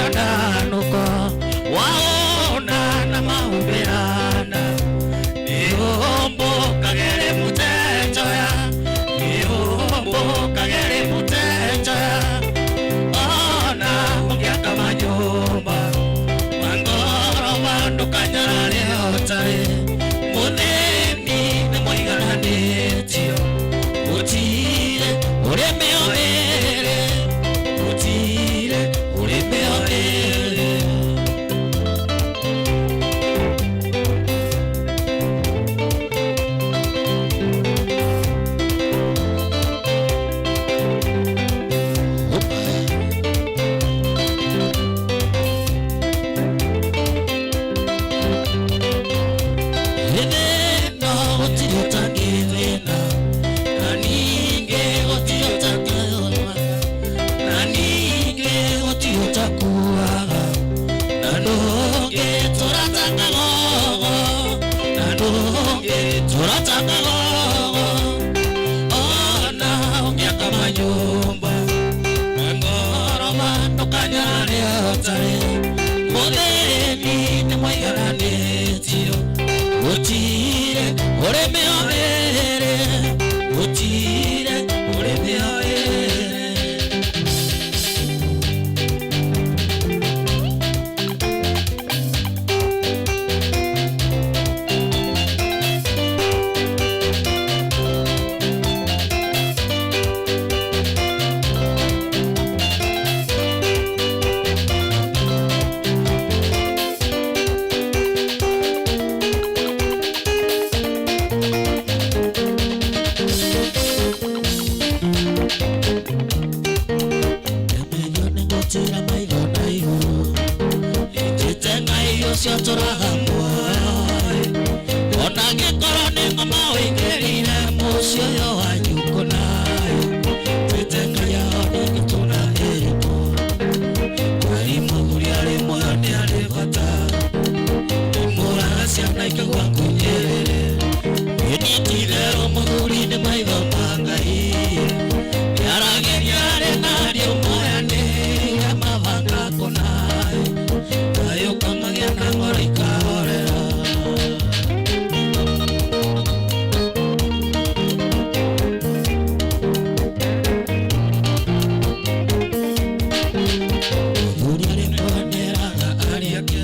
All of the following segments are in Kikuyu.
Nũko waona na mahumbĩrana Nĩũmbũkagĩrĩ mũtenjoya Nĩũmbũkagĩrĩ mũtenjoya Ona ũngĩaka manyũmba Mangoro ndũkanyarare ũtarĩ Mũthĩni nĩ mũigananĩtio Gũtirĩ ũrĩ mĩoere Gũtirĩ ũrĩ mĩoere. Ĩthĩna gũtirĩ ũtangĩthĩna, na ningĩ gũtirĩ ũtangĩhoma, na ningĩ gũtirĩ ũtakuaga, na ndũngĩtũra ta kagogo, na ndũngĩtũra ta kagogo, ona ũngĩaka manyũmba na ngoroma ndũkanyarare ũtarĩ mũthĩni nĩ mũigananĩtio gũtirĩ ũrĩ mĩoere gũtirĩ ũrĩ mĩoere. Ndamenywo nĩ gũtira maitho na igũrũ Ĩtĩte Ngai ũcio tũraga muoyo Ona angĩkorwo nĩ ngoma ũingĩrire mũciĩ ũyũ wanyu kũnayo Tĩte Ngai ahone gĩtũna ĩrĩmũ Kweri mũthuri arĩ muoyo nĩ arĩ bata Imũraga ciana ikagwa kunyerere Ĩni ti-itherũ mũthuri nĩ maitho ma Ngai Nĩarageria arĩ na ariũ moyanĩire mabanga kũnayo Thayũ ũkamagĩa na ngoro ikahorera. Mũthuri arĩ muoyo nĩeraga ariũ ake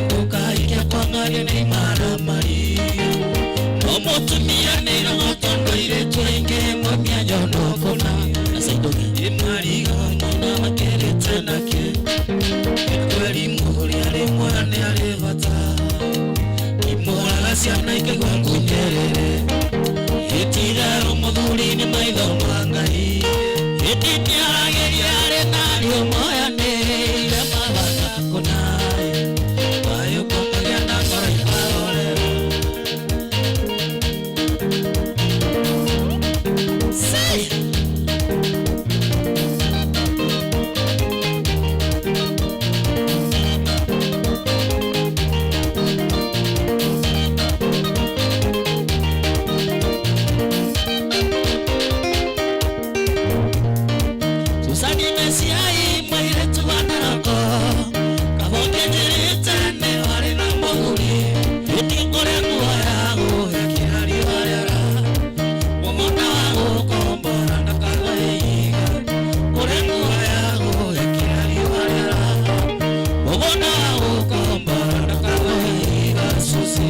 Ndũkahikia kwang'aria nĩ imaramari No mũtumia nĩ irogo tondũ airĩtu aingĩ mwamia nyono kũna Imariga mwana makĩrĩte nake Nĩ kweri mũthuri arĩ muoyo nĩ arĩ bata Imũraga ciana ikaigua ngunyerere Ĩtitherũ mũthuri nĩ maitho ma Ngai Ĩndĩ nĩaragĩria arĩ na ariũ moyanĩire mabanga kũnayo Thayũ ũkamagĩa na ngoro ikahorera. Say! Susani Mesiai mairetu wa Naroko Kabonge njĩrĩte nĩ warĩ na mũthuri Ĩndĩ kũrĩa kuoyagwo ĩkĩra riũa rĩara Mũgũnda wa gũkombora ndakagwe ihiga Kũrĩa kuoyagwo ĩkĩra riũa rĩara Mũgũnda wa gũkombora ndakagwe ihiga Susi.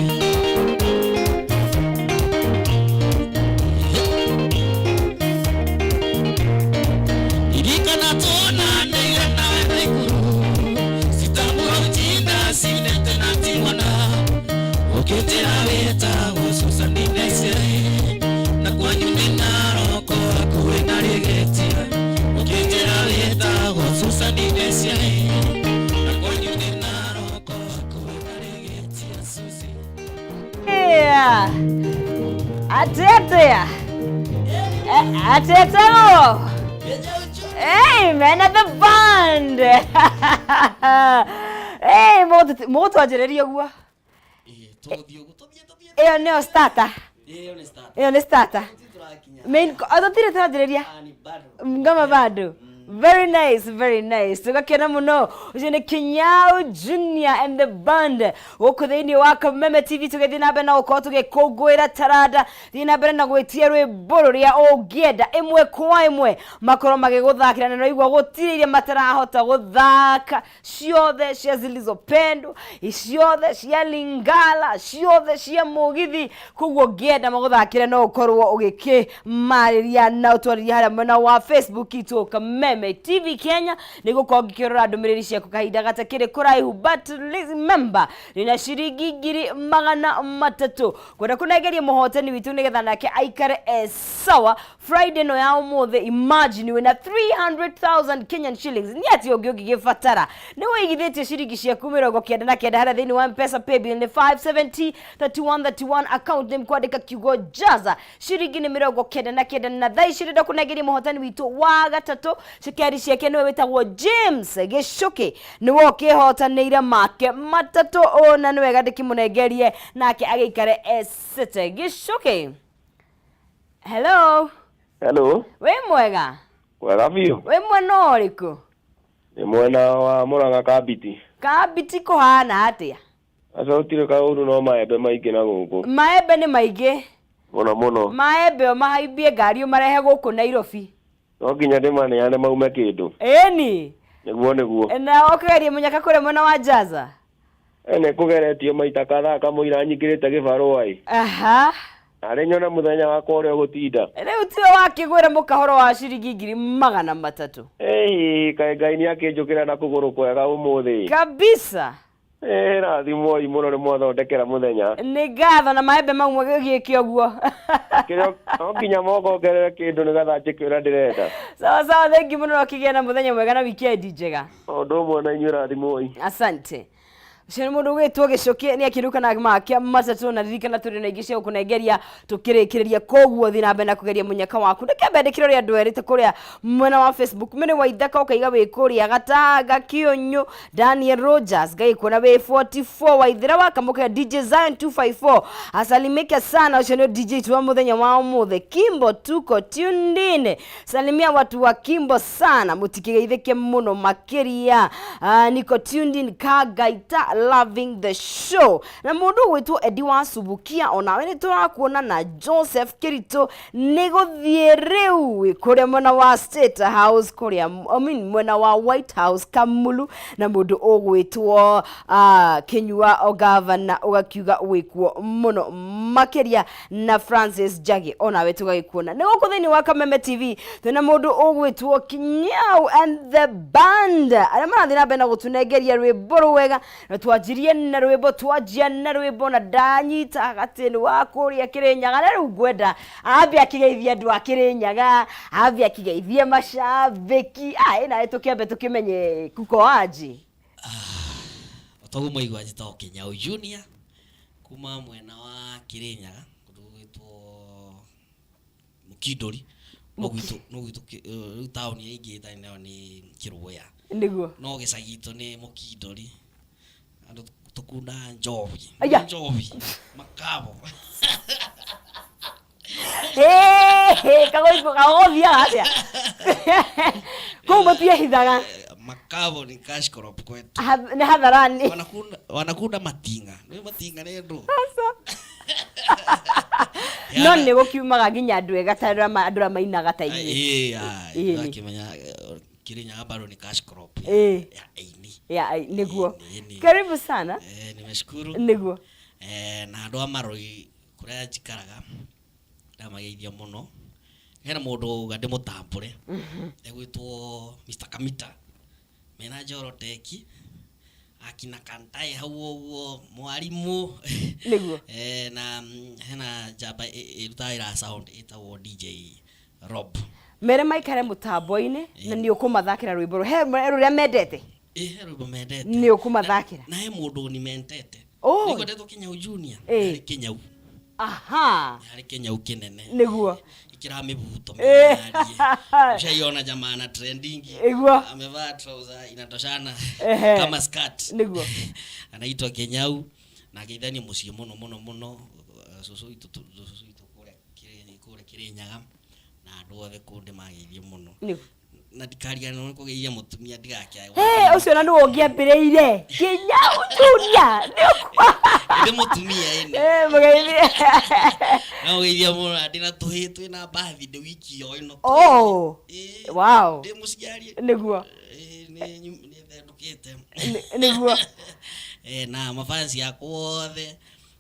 Ririkana tuonanĩire nawe Naikuru Sitamuro jinda sinete na timwana Ũkĩnjĩra wĩtagwo Susan Nesiai Na kwanyu nĩ Naroko hakuhĩ na Rĩgĩtia Ũkĩnjĩra wĩtagwo Susan Nesiai Na kwanyu nĩ Naroko hakuhĩ na Rĩgĩtia Susi. Yeah. Atĩ atĩa? Atĩ atĩgwo? Hey, man at the band. Hey, mũgũtwanjĩrĩria ũguo. Ĩyo nĩyo starter. Ĩyo nĩ starter. Main tũtirĩ twanjĩrĩria. Ngoma bado. Very nice, very nice. Tugakena muno. Ucio nĩ Kinyau Junior and the band. Gũkũ thĩinĩ wa Kameme TV tũgĩthiĩ na mbere na gũkorwo tũgĩkũngũĩra taranda. Thiĩ na mbere na gwĩtia rwĩmbo rũrĩa ũngĩenda ĩmwe kwa ĩmwe makorwo magĩgũthakĩra na noigua gũtirĩ iria matarahota gũthaka ciothe cia zilizopendwa, ciothe cia Lingala, ciothe cia mũgithi. Koguo ũngĩenda magũthakĩre no ũkorwo ũgĩkĩmarĩria na ũtwarĩria harĩa mwena wa Facebook itũ Kameme TV Kenya. Nĩ gũkorwo ngĩkĩrora ndũmĩrĩri ciaku kahinda gatakĩrĩ kũraihu, but remember nĩna ciringi 300,000 kwenda kũnengeria mũhotani witũ nĩgetha nake aikare e sawa Friday no ya ũmũthĩ. Imagine wĩna 300,000 Kenyan shillings, nĩ atĩ ũngĩ ũngĩgĩbatara? Nĩ wĩigithĩtie ciringi ciaku 99 harĩa thĩinĩ wa Mpesa. Paybill nĩ 570 31 31, account name kwandĩka kiugo jaza, ciringi nĩ 99. Na thaa ici ndĩrenda kũnengeria mũhotani witũ wa gatatũ cekeri ciake, nĩwe wĩtagwo James Gĩcũkĩ, nĩwe ũkĩhotanĩire make matatũ ũ, na nĩ wega ndĩkĩmũnengerie nake agĩikare esete. Gĩcũkĩ, hello. Hello. Wĩ mwega? Wega biũ. Wĩ mwena ũrĩkũ? Nĩ mwena wa Mũrang'a, Kambiti. Kambiti kũhana atĩa? Aca, gũtirĩ kaũru, no maembe maingĩ na gũkũ. Maembe nĩ maingĩ. Mũno mũno. Maembe ũmahaimbie ngari ũmarehe gũkũ Nairobi. No nginya ndĩmaneane maume kĩndũ. Ĩni. Nĩguo, nĩguo. Na ũkĩgeria mũnyaka kũrĩa mwena wa Njaza? E, nĩ kũgeretio maita kadhaa kamũira nyingĩrĩte gĩbarũa ĩ. Arĩ nyone mũthenya wakwa ũrĩa ũgũtinda. Rĩu tiwe wakĩgwĩra mũkahoro wa ciringi 300,000? Ĩĩ, kaĩ Ngai nĩ akĩnjũkĩra na kũgũrũ kwega ũmũthĩ. Kabisa. Ĩĩ, rathimwoi mũno nĩ mwathondekera mũthenya. Nĩ ngatho, na maembe mau gĩgĩke ũguo. Kĩrĩa no nginya mongongerere kĩndũ nĩgetha njĩke ũrĩa ndĩrenda. Sawa sawa, thengi mũno na ũkĩgĩa na mũthenya mwega na weekend njega. O ũndũ ũmwe na inyuĩ, rathimwoi. Asante. Ũcio nĩ mũndũ ũgwĩtwo Gĩcũkĩ, nĩ akĩruka na make matatũ. Na ririkana tũrĩ na ingĩ cia gũkũnengeria tũkĩrĩkĩrĩria, koguo thiĩ na mbere na kũgeria mũnyaka waku. Ndĩkĩambe ndĩkĩre ũrĩa andũ erĩte kũrĩa mwena wa Facebook. Mĩrĩ wa Ithaka ũkaiga wĩ kũrĩa Gatanga Kĩũnyũ. Daniel Rogers ngaikuona wĩ 44 Waithĩra wa Kamũkĩra. DJ Zion 254 asalimike sana, ũcio nĩ DJ tu wa mũthenya wa ũmũthĩ. Kimbo tuko tuned in, salimia watu wa Kimbo sana, mũtikĩgeithĩke mũno makĩria. Niko tuned in Kagaita, loving the show. Na mũndũ ũgwĩtwo Edi wa Subukia, onawe nĩ tũrakuona. Na Joseph Kĩritũ nĩ gũthiĩ rĩu kũrĩa mwena wa State House kũrĩa, I mean, mwena wa White House Kamulu. Na mũndũ ũgwĩtwo Kĩnyua o gavana ũgakiuga wĩkuo mũno makĩria. Na Francis Njagi, onawe tũgagĩkuona. Nĩ gũkũ thĩinĩ wa Kameme TV twĩna mũndũ ũgwĩtwo Kinyau and the band, arĩa marathiĩ na mbere na gũtũnengeria rwĩmbo rwega. Na twanjirie na rwĩmbo, twanjia na rwĩmbo na ndanyita gatĩ nĩ wa kũrĩa Kĩrĩnyaga. Na rĩu ngwenda ambe akĩgeithia andũ a Kĩrĩnyaga, ambe akĩgeithie macambĩki ĩ nawe tũkĩambe tũkĩmenye kuko aji. Otoguo mwaigua, njĩtagwo Kinyau Junior kuma mwena wa Kirinyaga, kũndũ gũgwĩtwo Mũkindũri, no gwitũ, no gwitũ rĩu taũni ĩngĩ ĩtarĩ nayo nĩ Kĩrũya. No gĩcagi gitũ nĩ Mũkindũri, andũ tũkundaga njobi. Aya. Njobi makabo. Kagũthiaga atĩa kũu mũtiehithaga? Makabo ni cash crop kwetu. Nĩ hadharani. Wanakunda matinga, nĩ matinga nĩ ndũ. No nĩ gũkiumaga nginya andũ ega ta arĩa andũ arĩa mainaga ta inyuĩ. Ĩĩ, akĩmenya Kirinyaga bado ni cash crop ya, ya aini. Ya, nĩguo. Ĩĩ, nĩ. Karibu sana. Nimeshukuru. Na andũ a Maroi kũrĩa njikaraga ndamageithia mũno. Hena mũndũ uga ndĩmũtambũre egwĩtwo Mr. Kamita mena Njoroteki akina Kantai hau ũguo mwarimũ. Na hena njamba ĩrutaga wĩra sound ĩtagwo DJ Rob. Mere maikare mũtambo-inĩ na nĩ ũkũmathakĩra rwĩmbo he rũrĩa mendete. Ĩ, he rwĩmbo mendete. Nĩ ũkũmathakĩra. Na he mũndũ nimentete. Nĩngwendetwo Kinyau Junior. Harĩ Kinyau. Harĩ Kinyau kĩnene. Ikĩra mĩbuto mĩarie. Ushaiona jamaa na trending. Amevaa trouser inatoshana kama skirt. Anaitwa Kinyau na ageithanie mũciĩ mũno mũno mũno, cũcũ witũ cũcũ witũ kũrĩa kũrĩa Kĩrĩnyaga na andũ othe kũu ndĩmageithie mũno. Na ndikariganĩrwo nĩ kũgeithia mũtumia ndigakĩae. Hey, ũcio na nĩwe ũngĩambĩrĩire kinya Junior Ndĩ mũtumia ĩnĩ. Eh, mũgeithie. No geithia mũno na ndĩna tũhĩĩ twĩna birthday wiki o ĩno. Oh. Ĩĩ. Wow. Ndĩ mũciari. Nĩguo. Ĩĩ, nĩ thendũkĩte. Nĩguo. Eh, na mafansi akwa othe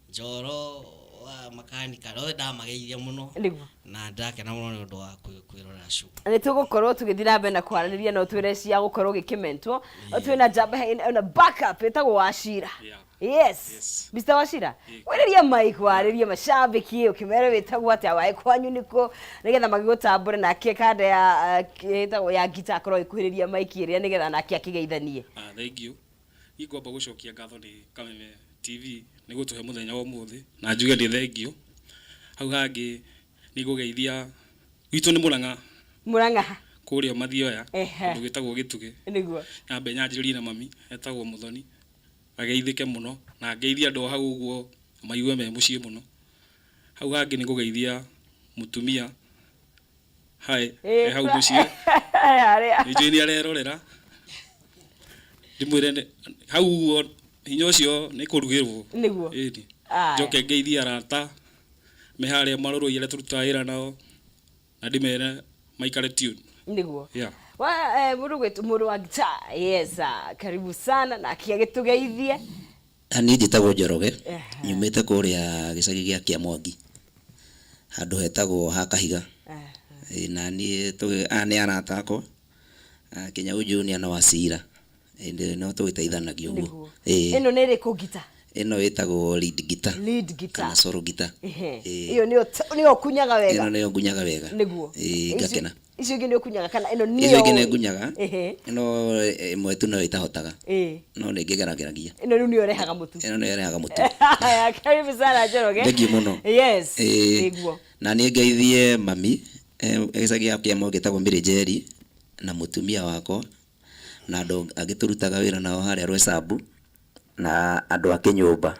Njoro wa makanika othe ndamageithia mũno. Nĩguo. Na ndakena mũno nĩ ũndũ wa kwĩrorera show. Nĩ tũgũkorwo tũgĩthiĩ na mbere na kwaranĩria no twĩre cia gũkorwo ũgĩkĩmentwo twĩna njamba na backup ĩtagwo Wachira. Yeah. Yes. Yes. Mr. Wachira, wĩrĩrie mic warĩrie macambĩki ũkĩmere wĩtagwo atĩa waĩ kwanyu nĩkũ nĩgetha magĩgũtambũre nake kanda ya ĩtagwo ya ngita akorwo agĩkuhĩrĩria mic ĩrĩa nĩgetha nake akĩgeithanie. Ah, thank you. Niĩ ngwamba gũcokia ngatho nĩ Kameme TV nĩ gũtũhe mũthenya wa ũmũthĩ na njuge nĩ thank you. Hau hangĩ nĩ ngũgeithia gwitũ nĩ Mũrang'a. Mũrang'a. Kũrĩa Mathioya, kũndũ gwĩtagwo Gĩtugĩ. Nĩguo. Nyambe nyanjĩrĩrie na mami etagwo Mũthoni ageithĩke mũno na ngeithie andũ a hau ũguo maigue me mũciĩ mũno. Hau hangĩ nĩ ngũgeithia mũtumia hi e hau mũciĩ. Harĩa. Nĩ njũĩ nĩ arerorera. Ndĩmwĩre hau ũguo hinya ũcio nĩ kũrugĩrwo. Nĩguo. Ĩni. Aya. Njoke ngeithie arata me harĩa marũrũ arĩa tũrutaga wĩra nao na ndĩmere maikare tune. Nĩguo. Yeah. Wa mũndũ gwĩtwo mũndũ wa guitar. Yes, karibu sana na agĩtũgeithie. Niĩ njĩtagwo Njoroge, nyumĩte kũrĩa gĩcagi gĩa Kĩamwangi, handũ hetagwo ha Kahiga. Na niĩ aya nĩ arata akwa, Kĩnyau Junior na Wacira, ĩndĩ no tũgĩteithanagia ũguo. Ĩno nĩ ĩrĩkũ guitar? Ĩno ĩtagwo lead guitar. Lead guitar. Kana solo guitar. Ĩyo nĩyo ũkunyaga wega? Ĩno nĩyo ngunyaga wega. Nĩguo. Ngakena. Icio ingĩ nĩ ũkunyaga kana ĩno nĩyo? Icio ingĩ nĩ ngunyaga, no ĩmwe tu no ĩtahotaga. No nĩ ngĩgerageragia. Ĩno rĩu nĩyo ĩrehaga mũtu. Ĩno nĩyo ĩrehaga mũtu. Karibu sana Njoroge. Thank you mũno. Yes. Nĩguo. Na nĩ ngeithie mami, gĩcagi gĩa Kĩamwangi gĩtagwo Mĩrĩnjeri na mũtumia wakwa na andũ angĩ tũrutaga wĩra nao harĩa Rwesambu na andũ a kĩnyũmba.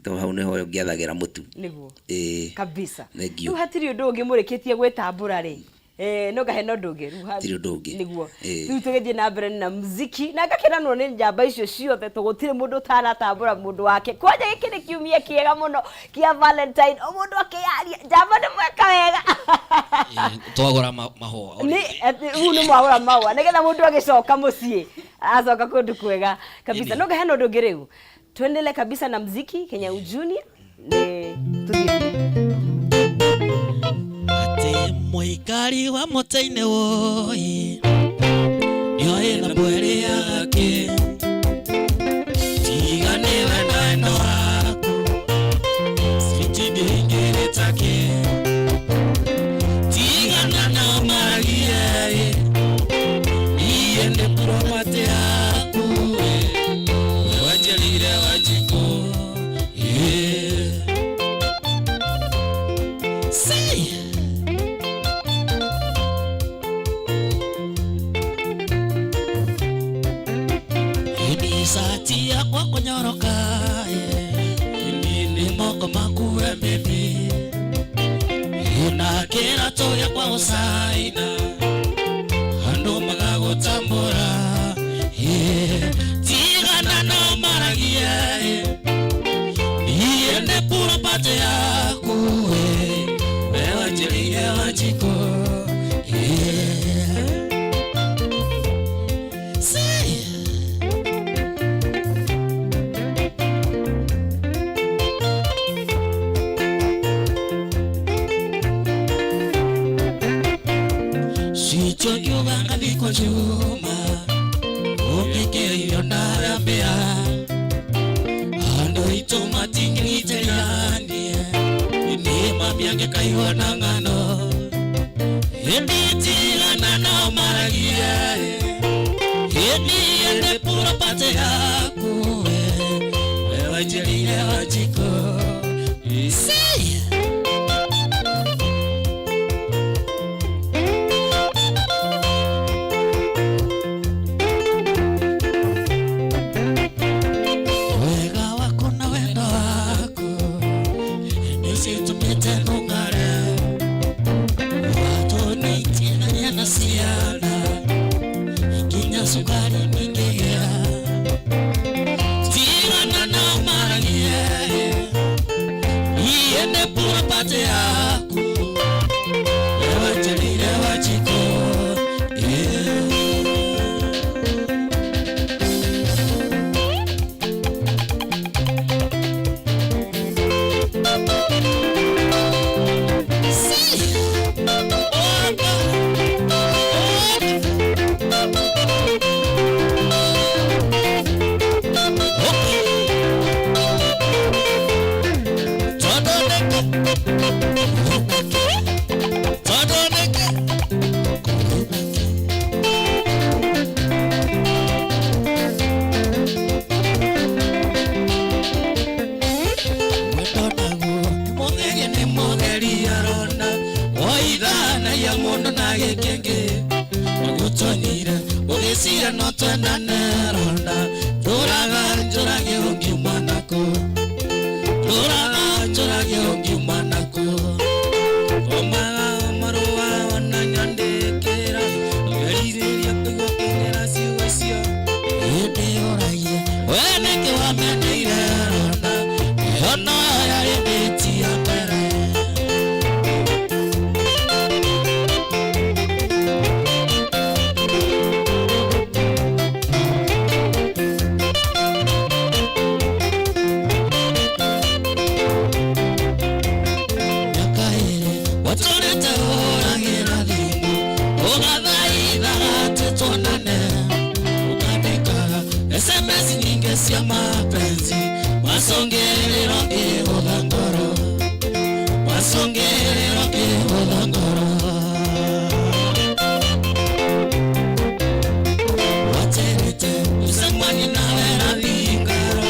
Tondũ hau nĩho ngĩethagĩra mũtu. Nĩguo. Kabisa. Thank you. Rĩu hatirĩ ũndũ ũngĩ mũrĩkĩtie gwĩtambũra rĩ. No ngahe na ũndũ ũngĩ. Rĩu Hatirĩ ũndũ ũngĩ. Nĩguo. Rĩu tũgĩthiĩ na mbere na muziki na ngakenanwo nĩ njamba icio ciothe tondũ gũtirĩ mũndũ ũtanatambũra mũndũ wake. Kwanja gĩkĩ nĩ kiumia kĩega mũno kĩa Valentine. O mũndũ akĩyaria njamba nĩ mweka wega. Twagũra mahũa. Nĩ rĩu nĩ mwagũra mahũa nĩgetha mũndũ agĩcoka mũciĩ acoka kũndũ kwega kabisa. No ngahe na ũndũ ũngĩ rĩu. Tuendele kabisa na muziki Kenya Junior. Nĩ tũthiĩ. Atĩ mũikari wa mũtĩ-inĩ woi nĩoĩ na mbwere yake tiga nĩwe na wendo waku switi ndĩngĩrĩtake tigana nao maragie niĩ nĩ property yaku we wanjĩrĩire Wanjikũ. Say. Sati yakwa kũnyoroka nĩ moko maku we baby na kĩratũ gĩakwa gũcaina andũ magagũtambũra tigana nao maragie niĩ nĩ property yaku we wanjĩrĩire Wanjikũ. Say. Sichokiuga ngathikwo Juma ũngĩkĩirio ndarambĩa andũ aitũ matingĩgitĩranie nĩ mami angĩkaigua na ng'ano ĩndĩ tigana nao maragie ĩndĩ ĩndĩ property yaku we wanjĩrĩire Wanjikũ. Say. Wega waku na wendo waku nĩcitũmĩte ngũng'are watũnĩitie na ciana Hĩndĩ ũragia we nĩkĩ wameneire rona ĩyo noyo yarĩ ndĩti ya mbere. Mĩaka ĩrĩ watũrĩte ũragĩra thimũ ũgathaithaga atĩ tuonane ũkandĩkaga SMS nyingĩ cia mapenzi macũngĩrĩro ngĩgũtha ngoro macũngĩrĩro ngĩgũtha ngoro. Waterete ucemanie nawe rathingaro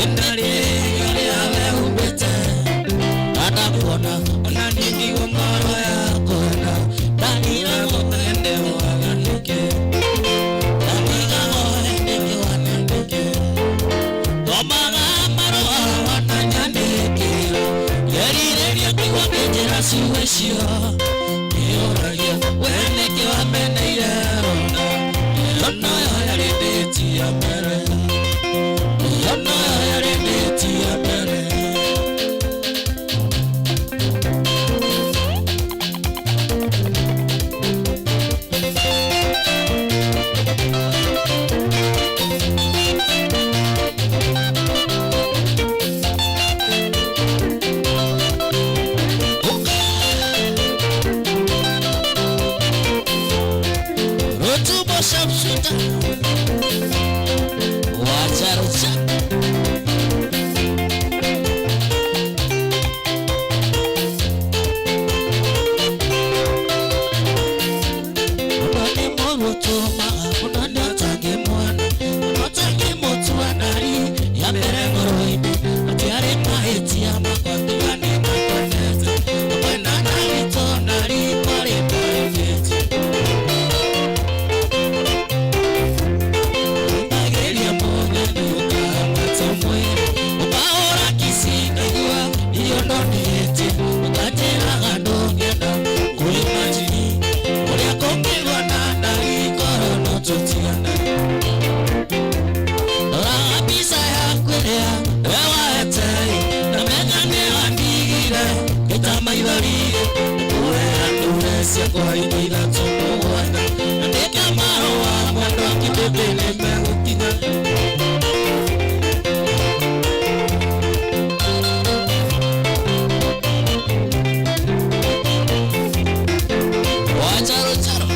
ĩna rĩrĩa rĩa wehumbĩte ndakuona ona ningigwo ngoro yakwenda ndaniragwo ende waga nĩkĩ ndanigagwo nĩkĩ wanĩkĩ thomaga marũa wananyandĩkĩra ngerirĩria kũigua ngĩnjĩra ciugo icio ngĩũragia we nĩkĩ wameneire rona ĩyo noyo yarĩ ndĩti ya mbere ĩyo noyo yarĩ ndĩti ya mbere. Rutubo sharpshooter wacharucha Unone murutuma unone utange mwana unotange mutua nari ya mbere ngoro-inĩ atiarĩ mahĩtia makwa tiga nĩ makwendete kwenda narito nari kwarĩ private. Ũmbagĩria mũgeni ũkamata mwĩrĩ ũkahũra kici ngaigua irio ndonĩtie ũkanjĩraga ndũngĩenda kũimagine ũrĩa kũngĩgwa na ndari korwo no tũtigane. Roraga mbica yaku ĩrĩa we waete na menya nĩ wandigire gĩtamaithorire kuhera ndure ciakwa indo ithatũ mũgwanja andĩka marũa mwendwa kĩbĩbĩ nĩ megũkinya. Wacharocharo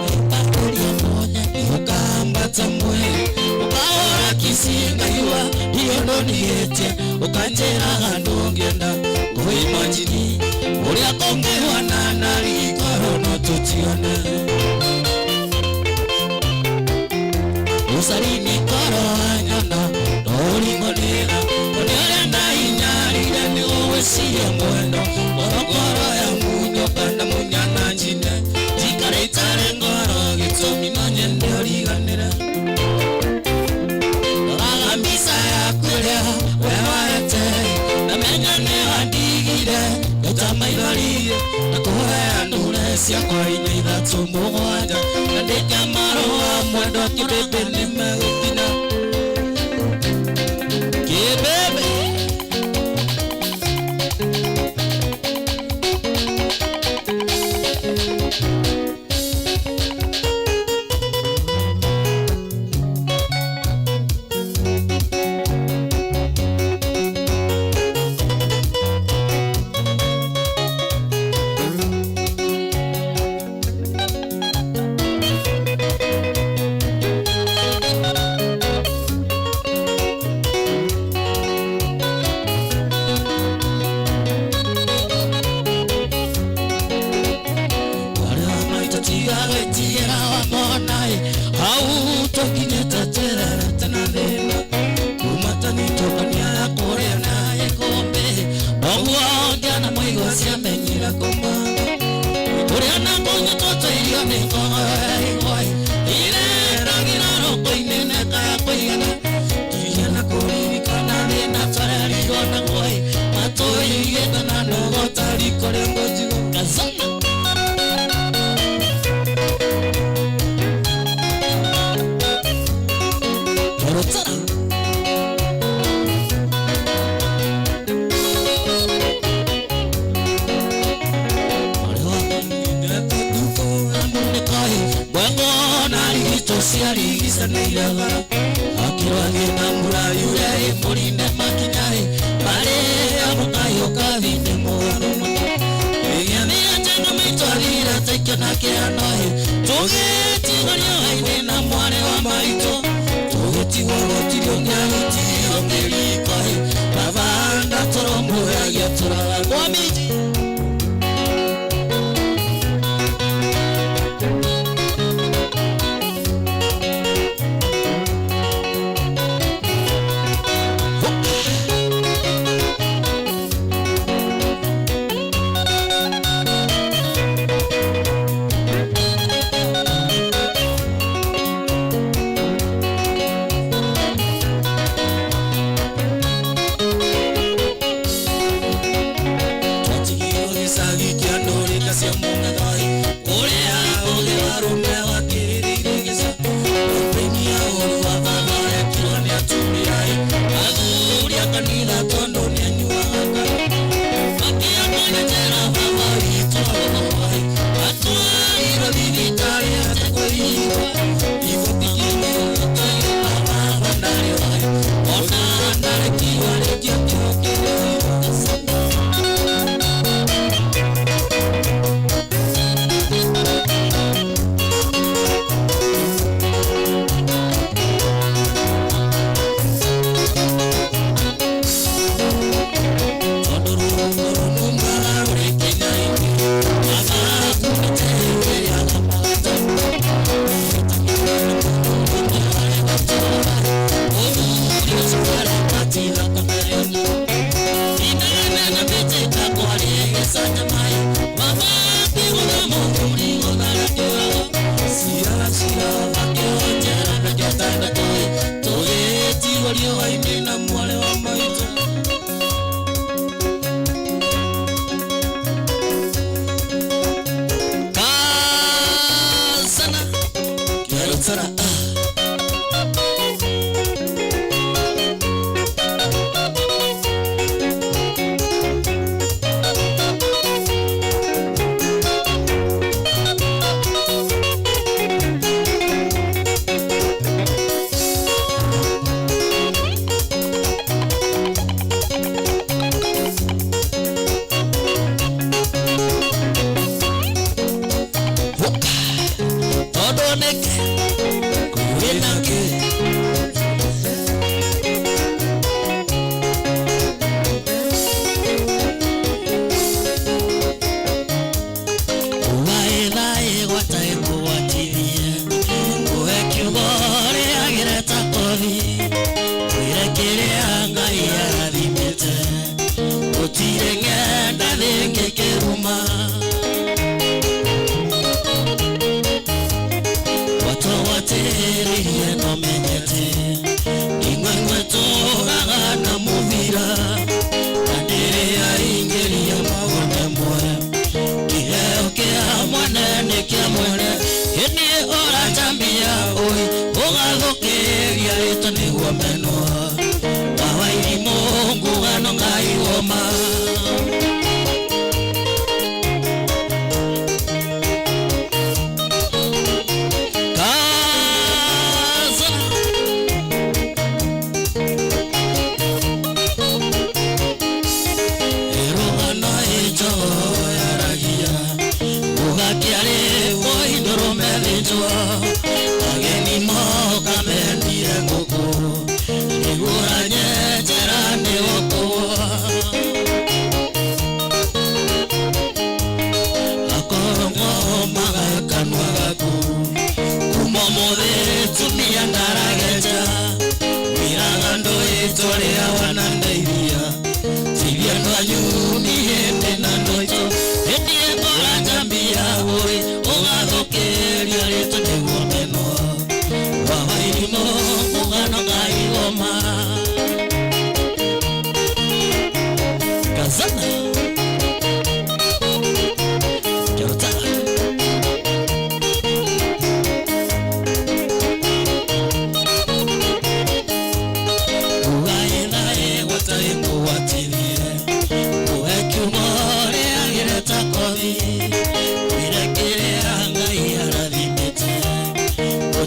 Wĩpakũria mũnyeni ũkambata mwĩrĩ ũkahũra kici ngaigua irio ndũnigĩtie ũkanjĩraga ndũngĩenda kũimagine ũrĩa kũngĩgwa na ndari korwo no tũtigane. Ucarini korwo wanyona no ũringwo nĩ tha nĩ ũrĩa ndainyarire nĩ ũgwĩciria mwendo ngorongoro ya munyo kana munyana njine njikare itarĩ ngoro gĩtũmi no nyende ũriganĩre. Roraga mbica yaku ĩrĩa we waete na menya nĩ wandigire ngaita maithori na kũhea ndure ciakwa inya ithatũ mũgwanja andĩka marũa mwendwa kĩbĩbĩ nĩ megũkinya kĩbĩbĩ. Ciarigicanĩire bara akĩrwo athiĩ na mbura yure ĩmũrinde makinya-ĩ marĩa mũkayo kathi nĩ mũgarũ mũno ĩgĩathia njenga maitũ athire taikio na kĩhano-ĩ tũgĩtigwo riũa-inĩ na mwarĩ wa maitũ tũgĩtigwo gũtirĩ ũngĩarutirio kĩriko-ĩ baba ndatũrũmbũyagia tũraga kwa minji.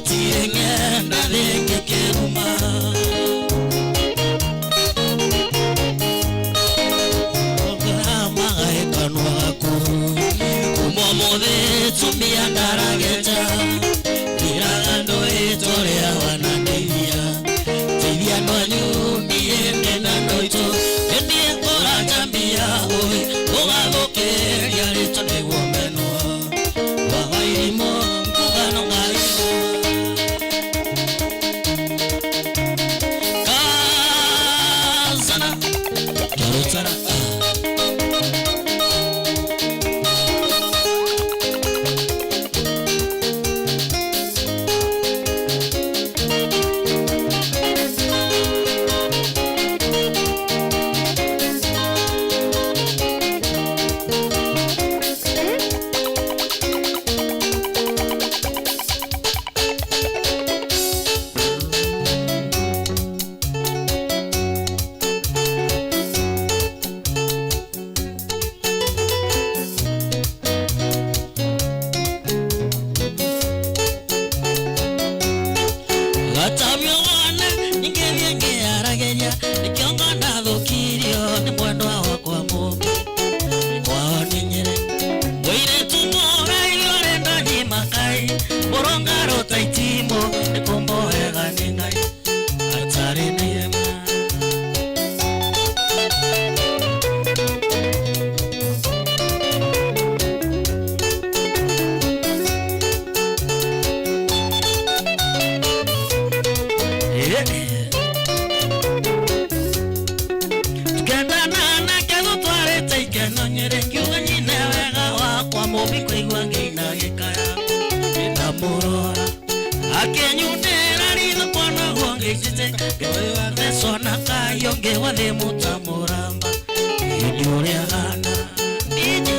Gũtirĩ ng'enda rĩngĩ kĩruma. Ũngĩramaga kanua gaku. Kuma ũmũthĩ tumia ndarageta. Ndiraga andũ ĩtũrĩa wanandeithia. Teithia andũ anyu niĩ ndĩna andũ aitũ. Niĩ ngũratambia ũĩ ũgathũkĩria rĩtwa nĩguo menwo. Baba irimũ ngugano ngarĩo. Kazana Tarutara. Gatabio wana ningĩthiĩ ngĩarageria nĩkĩo ndathũkirio nĩ mwendwa wakwa mũmbi kwao nĩ Nyĩrĩ. Mũirĩtu mũrairũ arenda nyimakai mũrũngarũ ta itimũ nĩ kũmboega nĩ Ngai atarĩ na irema. Tukendana nake gũtwarĩte ikeno Nyĩrĩ ngiuga nyine wega wakwa mũmbi kũigua ngĩina gĩkaya ndamũrora akĩnyundĩra ritho kwanaguo ngĩcite ngĩigua thecwo na kayũ ngĩgwa thĩ mũtamũramba hĩndĩ ũrĩa hana DJ.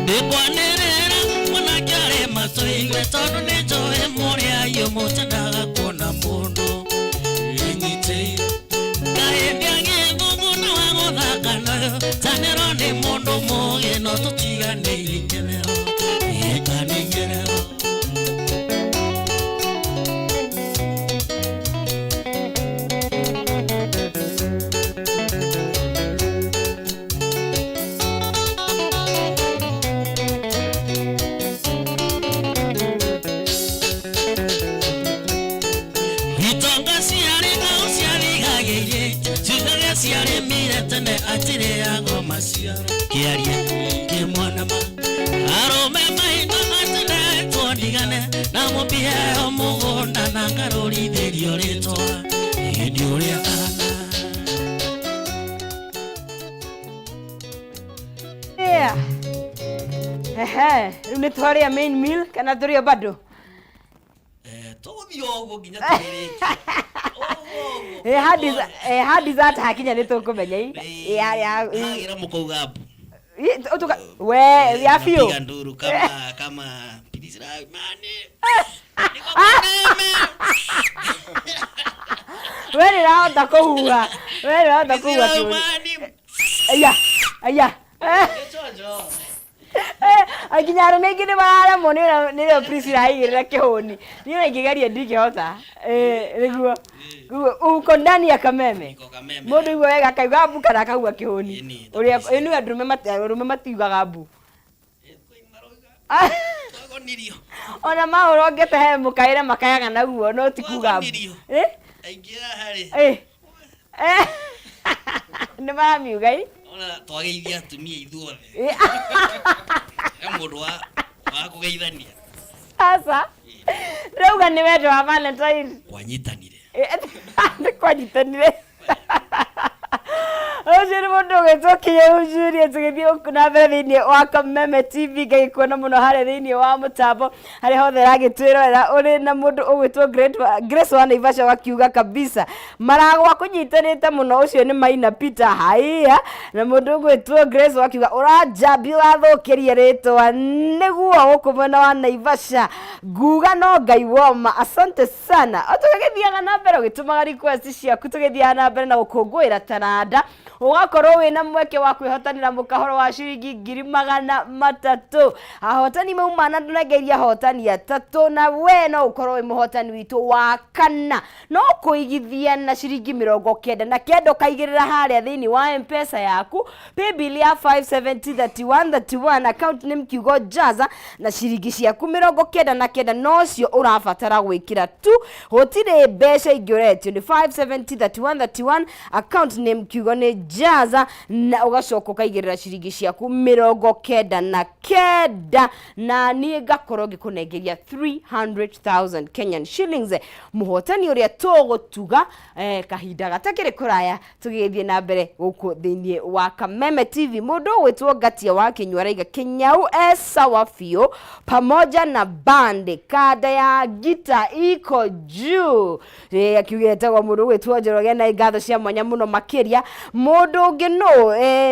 Ndĩkwanĩrĩra mwanake arĩ matũigue tondũ nĩ njũĩ mũrĩ ahiũ mũtendaga kuona mũndũ ĩnyitĩire ngahĩmbia gĩthũngũ na wa gũthaka nayo tanĩrwo nĩ mũndũ mũgĩ no tũtiganĩirie ngerero ĩka nĩ ngerero. Itonga ciarĩ ng'ao ciarigagĩirie ciugaga ciarĩmire tene atirĩago maciaro kĩaria kĩmwanama arũme mahinda matene twondigane na mũmbiheo mũgũnda na ngarũrithĩrio rĩtwa hĩndĩ ũrĩa ahana. Yeah. Ehe, rĩu nĩ twarĩa main meal kana tũrĩ o bado? Tũgũthiĩ o ũguo nginya tũrĩrĩkie. Eh, ha dessert hakinya nĩ tũkũmenya i. Ya Hagĩra mũkauga mbu. We ya biũ. Napiga nduru kama kama Priscilla Imani. Niko Kameme. We nĩ ũrahota kũhuha. We nĩ ũrahota kũhuha Priscilla kĩũria. Imani. Aya, aya. Chocho. Nginya arũme aingĩ nĩ mararemwo nĩ ũrĩa nĩ ũrĩa Priscilla aigĩrĩra kĩhũni. Niĩ ona ingĩgeria ndingĩhota. Nĩguo. Uko ndani ya Kameme. Niko Kameme. Mũndũ igua wega akauga mbu kana akauga kĩhũni. Ĩni, Ũrĩa ĩni arũme matiugaga mbu. Twagonirio. Ona mahũrongete he mũkaĩre makayaga naguo no ti kuga mbu. Twagonirio. Eh? Aingĩ haha rĩ. Eh. Eh. Nĩ maramiuga i. Ona twageithia atumia ithuothe. He mũndũ wa wa kũgeithania. Aca. Ndĩrauga nĩ wendo wa Valentine. Kwanyitanire. Nĩ kwanyitanire. Ũcio nĩ mũndũ Ũgwĩtwo Kinyau Junior, tũgĩthiĩ na mbere thĩinĩ wa Kameme TV, ngagĩkuona mũno harĩa thĩinĩ wa mũtambo harĩa hothe ĩragĩtwĩrorera. Ũrĩ na mũndũ ũgwĩtwo Grace wa Naivasha wakiuga kabisa maragwa kũnyitanĩte mũno, ũcio nĩ Maina Peter. Haiya, na mũndũ ũgwĩtwo Grace wakiuga ũranjambi ũrathũkĩria rĩtwa nĩguo gũkũ mwena wa Naivasha nguga no Ngai woma. Asante sana. O tũgĩgĩthiaga na mbere ũgĩtũmaga request ciaku, tũgĩthiaga na mbere na gũkũngũĩra taranda, ũgakorwo wĩna mweke wa kwĩhotanĩra mũkahoro wa ciringi 300,000. Ahotani mauma na ndũnengeria ahotani atatũ, na we no ũkorwo wĩ mũhotani witũ wa kana. No kũigithia na ciringi 99 ũkaigĩrĩra harĩa thĩinĩ wa M-Pesa yaku, paybill ya 5703131, account name kiugo Jaza, na ciringi ciaku 99 nocio ũrabatara gwĩkĩra tu, gũtirĩ mbeca ingĩ ũretio. Nĩ 5703131, account name kiugo nĩ Jaza, na ũgacoka ũkaigĩrĩra ciringi ciaku 99, na niĩ ngakorwo ngĩkũnengeria 300,000 Kenyan shillings, mũhotani ũrĩa tũgũtuga kahinda gatakĩrĩ kũraya tũgĩthiĩ na mbere gũkũ thĩinĩ wa Kameme TV. Mũndũ ũgwĩtwo Ngatia wa Kĩnyua araiga Kĩnyau e sawa biũ pamoja na band, kanda ya ngita iko juu. Akiuga etagwo mũndũ ũgwĩtwo Njoroge, na ngatho cia mwanya mũno makĩria. Mũndũ ũngĩ nũ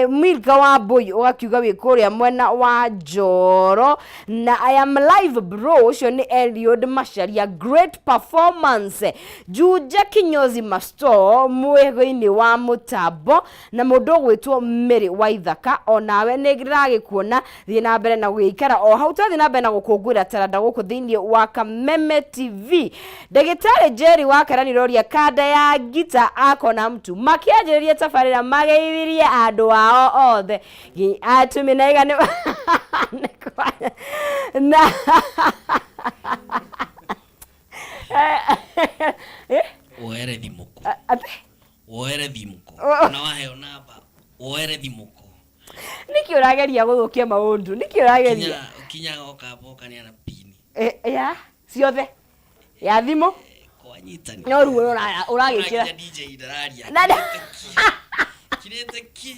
Milka wa Mbũi, ũgakiuga wĩ kũrĩa mwena wa Njoro, na I am live bro. Ũcio nĩ Eliud Macharia, great performance. Juja Kinyozi Masto mwego-inĩ wa mũtambo, na mũndũ ũgwĩtwo Mary Waithaka, onawe nĩ ndĩragĩkuona. Thiĩ na mbere na gũgĩikara o hau, twathiĩ na mbere na gũkũngũĩra taranda gũkũ thĩinĩ wa Kameme TV. Ndagĩtarĩ Jerry wa Karani roria kanda ya ngita akona mtu makĩanjĩrĩria tabarĩra mageithirie andũ ao othe atumi na iga na Woere thimũkũ. Atĩ? Woere thimũkũ. Na waheo namba woere thimũkũ. Nĩkĩ ũrageria gũthũkia maũndũ? Nĩkĩ ũrageria? Kinyaga ũkamba ũkaneana pini. Ya ciothe ya thimũ. Kwanyitani. No ruo ũragĩkĩra. Nginya DJ ndararia. Kirĩte ki.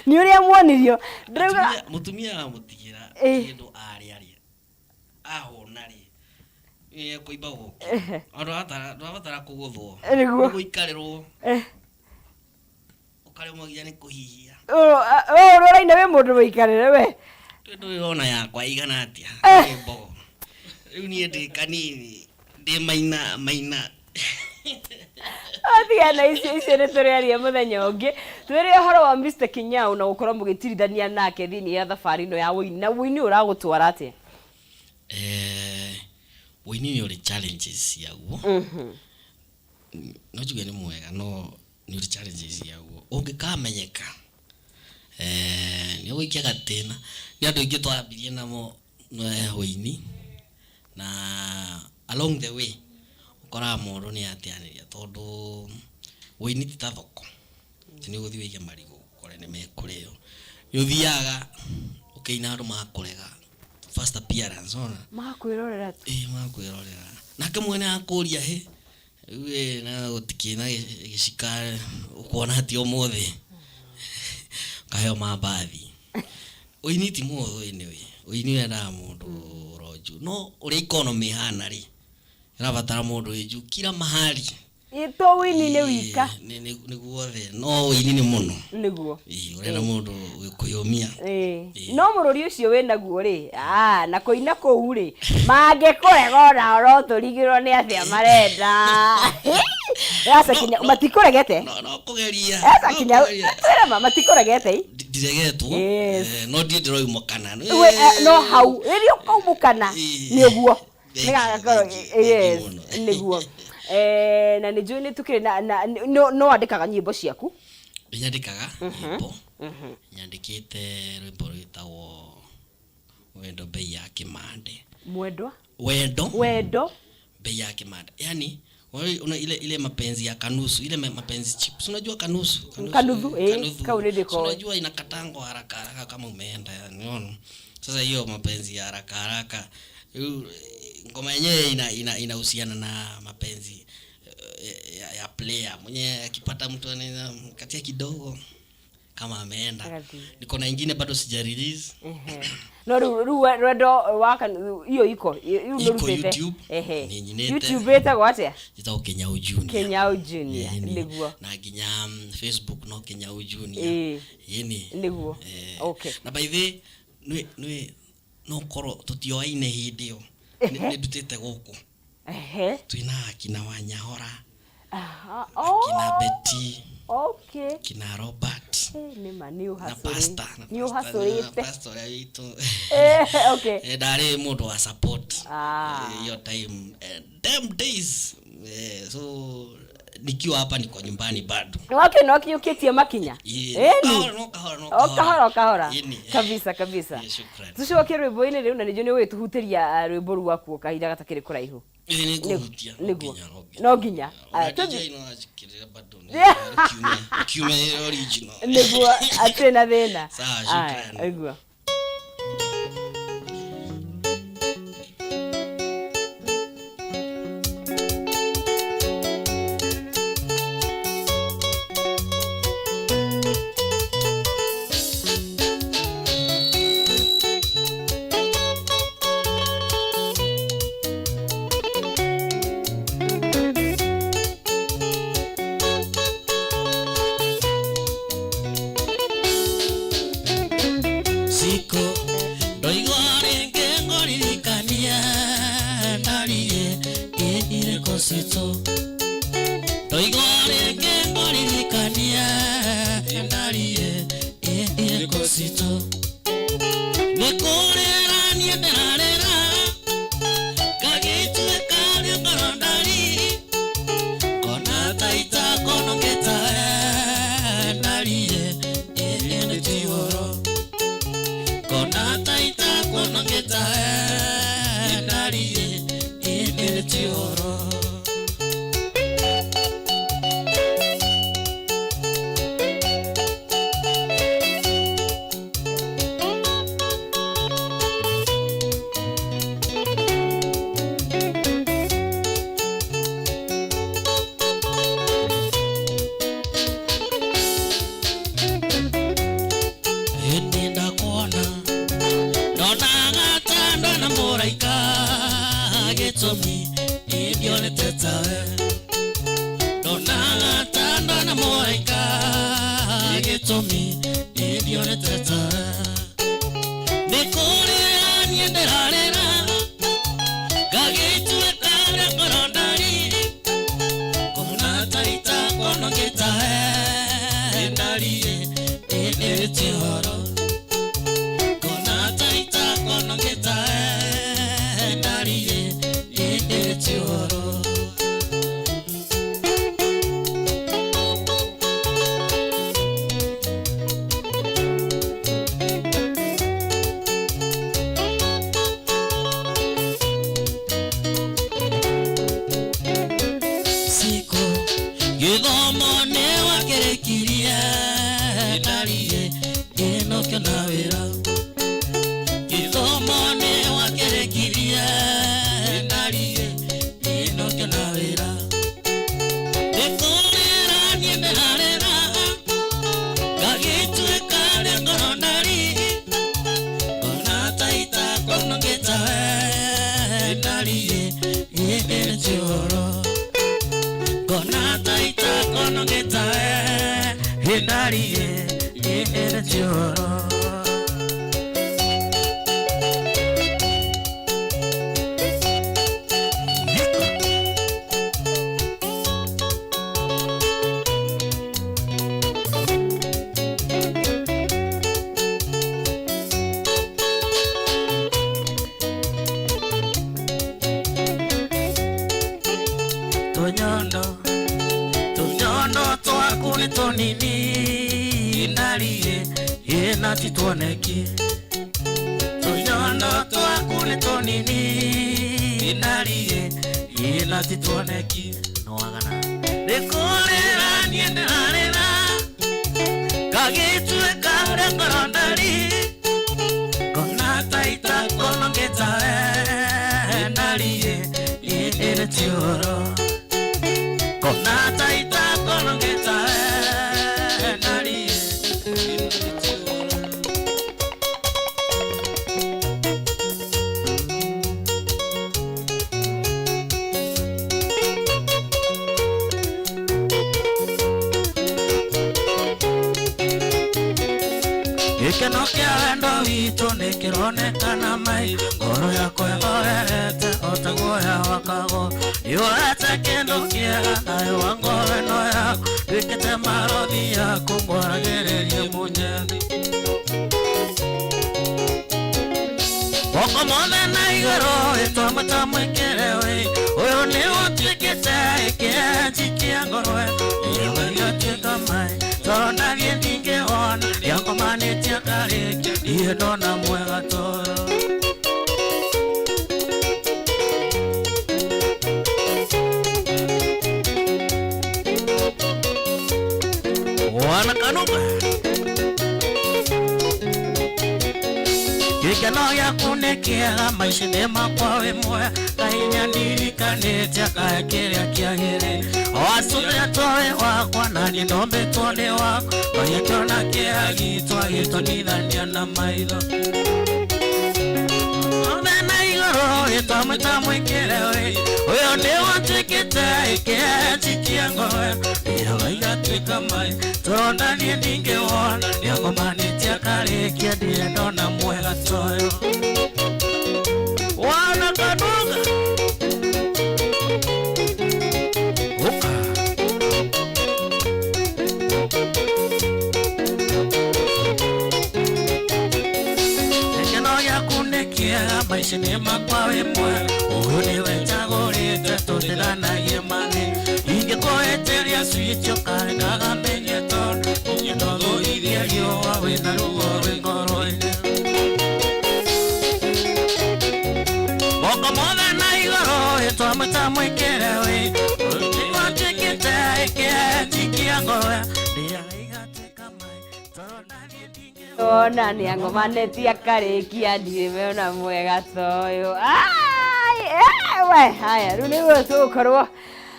Nĩ ũrĩa muonirio ndĩrauga. Mũtumia amũtigĩra kĩndũ arĩa rĩ ahũna rĩ kũimba gũkũ ndũrabatara kũgũthwo. Nĩguo. Gũikarĩrwo ũkaremwo nginya nĩ kũhihia. Ũrĩa ũraina wĩ mũndũ mũikarĩre we. Ndũrona yakwa igana atĩa nĩ mbogo rĩu niĩ ndĩ kanini ndĩ maina maina. Tigana icio, icio nĩ tũrĩaria mũthenya ũngĩ. Twĩre ũhoro wa Mr Kinyau na gũkorwo mũgĩtirithania nake thĩinĩ ya thabarĩ ĩno ya ũini, na ũini ũragũtwara atĩa? Ũini nĩ ũrĩ challenges ciaguo. No njuge nĩ mwega, no nĩ ũrĩ challenges ciaguo. Ũngĩkamenyeka nĩ ũgũikia gatĩna. Nĩ andũ aingĩ twambirie namo ũini, na along the way ũkoraga mũndũ nĩ ateanĩria, tondũ ũini ti ta thoko atĩ nĩ ũgũthiĩ ũige marigũ ũkore nĩ mekũrĩo. Nĩ ũthiaga ũkĩina andũ makũrega first appearance ona. Makwĩrorera tu. Ĩĩ, makwĩrorera, nake mwene akũria hĩ rĩu ĩ na gũtikĩ na gĩcika ũkuona atĩ ũmũthĩ ũkaheo mambathi. Ũini ti mũhũthũ anyway, ũini wendaga mũndũ ronju, no ũrĩa economy ĩhana rĩ, ĩrabatara mũndũ wĩ juu kila mahali. To ũini nĩ wika. Nĩ guothe, no ũini nĩ mũno. Nĩguo. Ĩĩ, ũrenda mũndũ wĩ kwĩyũmia. No mũrũri ũcio wĩnaguo rĩ, na kũina kũu rĩ, mangĩkũrega onao no tũrigĩrwo nĩ atĩa marenda. Aca Kinya, matikũregete? No kũgeria. Aca Kinya, twĩre ma matikũregete? Ndiregetwo. No ndirĩ ndĩroimũkana. No hau rĩrĩa ũkaumũkana nĩ ũguo. Yes, nĩguo. Na nĩ njũĩ nĩ tũkĩrĩ na no wandĩkaga nyĩmbo ciaku? Nyandĩkaga nyĩmbo. Nyandĩkĩte rwĩmbo rwĩtagwo Wendo Bei ya Kĩmande. Mwendwa? Wendo. Wendo. Bei ya Kĩmande. Yani una ile mapenzi ya kanusu, ile mapenzi chips. Unajua kanusu? Kanuthu, kau nĩ ndĩkoĩ. Unajua inakatangwa haraka haraka kama umeenda yani, unaona? Sasa hiyo mapenzi ya haraka haraka, ngoma yenyewe inahusiana na mapenzi. ya player mwenye akipata mtu anaweza mkatia kidogo kama ameenda. Agathiĩ. Niko na ingine bado sija release. No rĩu rwendo waka iyo iko rĩu Iko nĩũrutĩte? YouTube, Ehe. nĩnyinĩte. YouTube ĩtagwo atĩa? Njĩtagwo Kinyau Junior. Kinyau Junior, Ĩni. nĩguo. Na nginya Facebook no Kinyau Junior. Ĩni. Nĩguo. Eh, Okay. na by the nĩ nĩ no korwo tũtioaine hĩndĩ ĩyo. Nĩ ndutĩte gũkũ. Twĩna akina Wanyahora, Aha. akina Oh, Betty, okay. kina Robert Eh, nĩ ma nĩ na ũhacũrĩ pastor, na nĩ pastor, na ũhacũrĩte. pastor ũrĩa witũ. Eh, okay. Eh, ndarĩ mũndũ wa support. Ah. Eh, hiyo time, them days, so nikiwa hapa niko nyumbani bado. Wake no akinyũkĩtie makinya. Ĩĩ, Ĩni. kahora, no kahora, no O kahora o kahora. Ĩni. Kabisa kabisa. Ĩĩ, shukran. Tũcoke rwĩmbo-inĩ rĩu na nĩnjũĩ nĩ ũgĩtũhutĩria rwĩmbo rwaku o kahinda gatakĩrĩ kũraihu. Ĩĩ, nĩ ngũhutia, no Nĩguo. nginya, no nginya. No nginya. Ona Ah, DJ tũthiĩ- no anjĩkĩrĩre bado, nĩ kiume original. Nĩguo atirĩ na thĩna. Sawa, Aya, shukran. nĩguo. Siko ndoigwa rĩngĩ ngũririkanie ndariĩ ĩirĩkũ citũ, ndoigwa rĩngĩ ngũririkanie ndariĩ ĩirĩkũ citũ, nĩ kũrĩra niĩ ndĩrarĩra ngagĩtuĩka rĩ ngoro ndari ngona ta itakonongeta ndariĩ ĩndĩ ti ũhoro, kona taita konongeta ndariĩ ĩndĩ ti ũhoro. Ĩndĩ ndakuona ndonaga ta ndona mũraika, gĩtũmi ndionete tawe, ndonaga ta ndona mũraika, gĩtũmi ndionete tawe, nĩ kũrĩra niĩ ndĩrarĩra ngagĩtuĩka rĩa ngoro ndari ngona ta itakuonongĩta ndariĩ ĩndĩ ti ũhoro, ngona ta itakuonongĩta ndariĩ ĩndĩ ti ũhoro. Siku gĩthomo nĩ wakĩrĩkirie ndariĩ ngĩnokĩona wĩra, gĩthomo nĩ wakĩrĩkirie ndariĩ ngĩnokĩona wĩra, nĩ kũrĩra niĩ ndĩrarĩra ngagĩtuĩka rĩa ngoro ndari ngona ta itakonongĩta ndariĩ ĩndĩ ti ũhoro, ngona ta itakonongĩta ndariĩ ĩndĩ ti ũhoro. Tũnyondo tũnyondo twaku nĩ tũnini ndariĩ ĩna ti tuoneki, tũnyondo twaku nĩ tũnini ndariĩ ĩna ti tuoneki, nĩwagana nĩ kũrĩra niĩ ndĩrarĩra ngagĩtuĩka rĩa ngoro ndari ngona ta itakonongĩta ndariĩ ĩndĩ ti ũhoro, Gĩkeno kĩa wendo witũ nĩkĩronekana maitho, ngoro yakwa ĩhorerete o ta guoya wa kago. Nĩũrete kĩndũ kĩega thayũ wa ngoro ĩno yaku, nduĩkĩte marothi yaku ngwaragĩrĩrie mũnyethi. Moko mothe na igũrũ ĩtwamwĩta mwĩkĩre wĩ, ũyũ nĩ ũtuĩkĩte kĩenji kĩa ngoro ĩyo igatuĩka maĩ, toro ndathiĩ ndingĩhona, nĩakomanĩtie akarĩkia, ndirĩ ndona mwega toyo. Wanakanuka gĩkeno gĩaku nĩ kĩega maica-inĩ makwa wĩ mwega, Ngai nĩandirikanĩtie akahe kĩrĩa kĩagĩrĩire. Wacũrĩtwo wĩ wakwa na niĩ ndombĩtwo nĩ waku, Ngai akĩona kĩeha gitũ agĩtonithania na maitho. Mothe na igũrũ gĩtwamwĩta mwĩkĩre wĩ, ũyũ nĩ watuĩkĩte kĩenji kĩa ngoro ĩyo igatuĩka maĩ, toro ndathiĩ ndingĩwona, nĩakomanĩtie akarĩkia, ndirĩ ndona mwega toyo. Wanakanuka Uka. Gĩkeno gĩaku nĩ kĩega maica-inĩ makwa wĩ mwega, ũyũ nĩwe njagũrĩte tũtiganagie mathĩna. Ingĩkũhĩtĩria switch ũkarekaga menye tondũ ũngĩndogũithia riũa wĩna ruo rwĩ ngoro-inĩ. Moko mothe na igũrũ ĩtwamwĩta mwĩkĩre wĩ, ũyũ nĩwatuĩkĩte kĩenji kĩa ngoro ndĩaga igatuĩka maĩ, toro ndathiĩ ndingĩwona. Ona nĩ angomanĩtie akarĩkia ndirĩ mena mwega toyũ. Ai, we haya rĩu nĩguo tũgũkorwo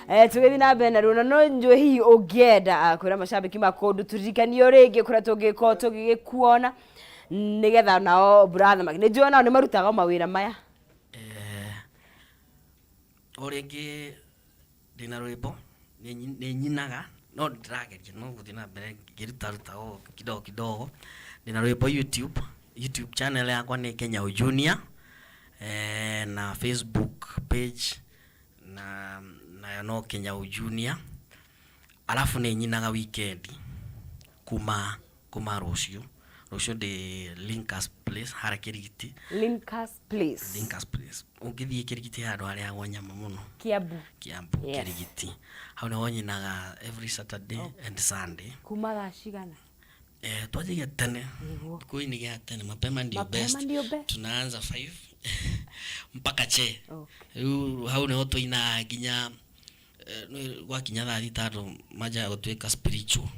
tũgĩthiĩ na mbere naruo, na no njũĩ hihi ũngĩenda kwĩra macambĩki ma kũndũ tũririkanio rĩngĩ kũrĩa tũngĩkorwo tũgĩgĩkuona nĩgetha nao brother nĩ njũĩ nao nĩ marutaga mawĩra maya. O rĩngĩ ndĩna rwĩmbo nĩ nyinaga no ndĩrageria no gũthiĩ na mbere ngĩrutaruta o kidogo kidogo. Ndĩna rwĩmbo YouTube channel yakwa nĩ Kenya Junior, na Facebook page na nayo no Kenya Junior. Alafu nĩ nyinaga weekend kuma rũciũ ndĩ Linkas Place harĩa Kĩrigiti. Linkas Place. Linkas Place. Ũngĩthiĩ Kĩrigiti handũ harĩagwo nyama mũno. Kiambu. Kiambu. Yes. Kĩrigiti. Hau nĩho nyinaga every Saturday and Sunday. Kuma thaa cigana? Twanjagia tene. Thikũ-inĩ gĩa tene mapema ndio best. Mapema ndio best. Tunaanza 5 mpaka che. Rĩu hau nĩho tũinaga nginya gwakinya thaa thita andũ manjaga gũtuĩka spiritual.